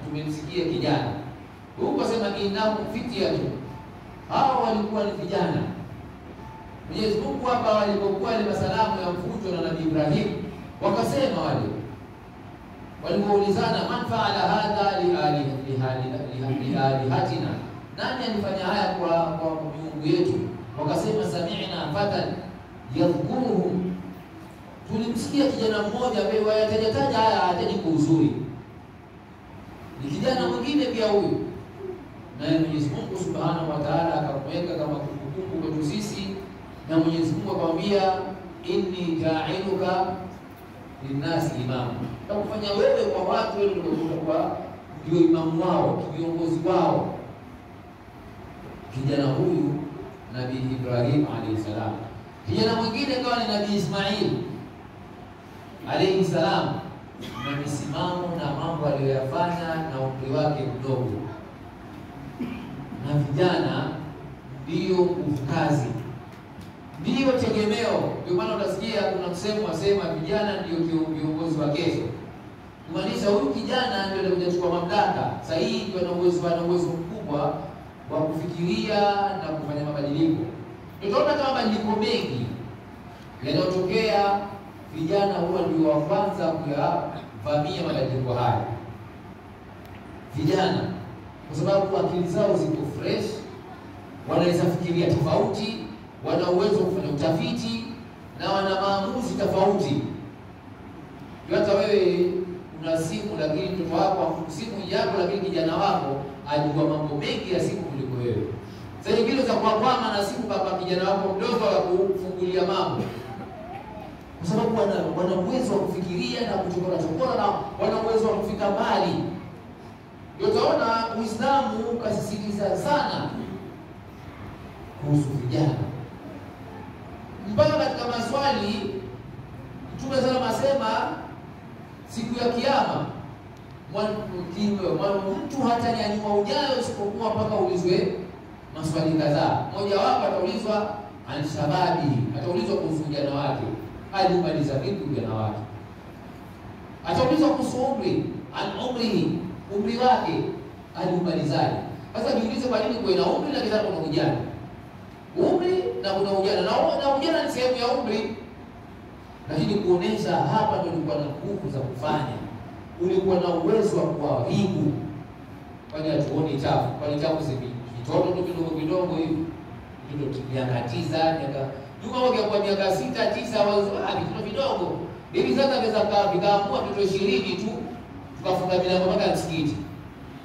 tumemsikia kijana. Huko sema innahum fityatu, hao walikuwa ni vijana. Mwenyezi Mungu hapa walipokuwa ile masalamu ya mfuto na Nabii Ibrahim, wakasema wale walipoulizana, man faala hadha li alihatina, nani alifanya haya kwa miungu yetu? Wakasema sami'na fatan yadhkuruhum, tulimsikia kijana mmoja ambaye wayatajataja haya hataji kwa uzuri, ni kijana mwingine pia huyu. Naye Mwenyezi Mungu Subhanahu wa Ta'ala akamweka kama kumbukumbu kwetu sisi, na Mwenyezi Mungu akamwambia inni ja'iluka linnasi imama, takufanya wewe kwa watu, wewe ndio utakuwa ndio imamu wao, kiongozi wao. Kijana huyu Nabii Ibrahim alayhi salam. Kijana mwingine kawa ni Nabii Ismail alayhi salam, na misimamo na mambo aliyoyafanya na umri wake mdogo. Na vijana ndio nguvu kazi, ndio tegemeo. Ndio maana utasikia kuna msemo wasema vijana ndio viongozi wa kesho, kumaanisha huyu kijana ndio atakuja kuchukua mamlaka. Sasa hii ndio ana uwezo mkubwa wa kufikiria na kufanya mabadiliko. Tutaona kama mabadiliko mengi yanayotokea, vijana huwa ndio wa kwanza kuyavamia mabadiliko haya. Vijana kwa sababu akili zao ziko fresh, wanaweza fikiria tofauti, wana uwezo wa kufanya utafiti na wana maamuzi tofauti. Hata wewe una simu lakini mtoto wako simu yako, lakini kijana wako ajua mambo mengi ya simu kuliko wewe. Sasa nyingine za kukwama na simu baba kijana wako mdogo akakufungulia mambo, kwa sababu wana uwezo wa kufikiria na kuchokora chokora, na wana uwezo wa kufika mbali. Utaona Uislamu ukasisitiza sana kuhusu vijana, mpaka katika maswali Mtume sana asema siku ya Kiyama mtu hatanyanyua ujayo isipokuwa mpaka uulizwe maswali kadhaa. Mmoja wapo ataulizwa anshababi, ataulizwa kuhusu ujana wake, alimaliza vipi ujana wake. Ataulizwa kuhusu umri, an umrihi, umri wake alimalizaje. Sasa jiulize kwa nini kuna umri na kisha kuna ujana? Umri na kuna ujana, na ujana ni sehemu ya umri. Lakini kuonesha hapa ndio ulikuwa na nguvu za kufanya, ulikuwa na uwezo wa kuharibu. Kwani hatuoni chafu? Kwani chafu si vitoto tu vidogo vidogo hivi, ndio miaka 9 miaka nyuma wake kwa miaka 6 9 wazo vitoto vidogo hivi. Sasa vikaamua vitoto 20 tu tukafunga milango mpaka msikiti.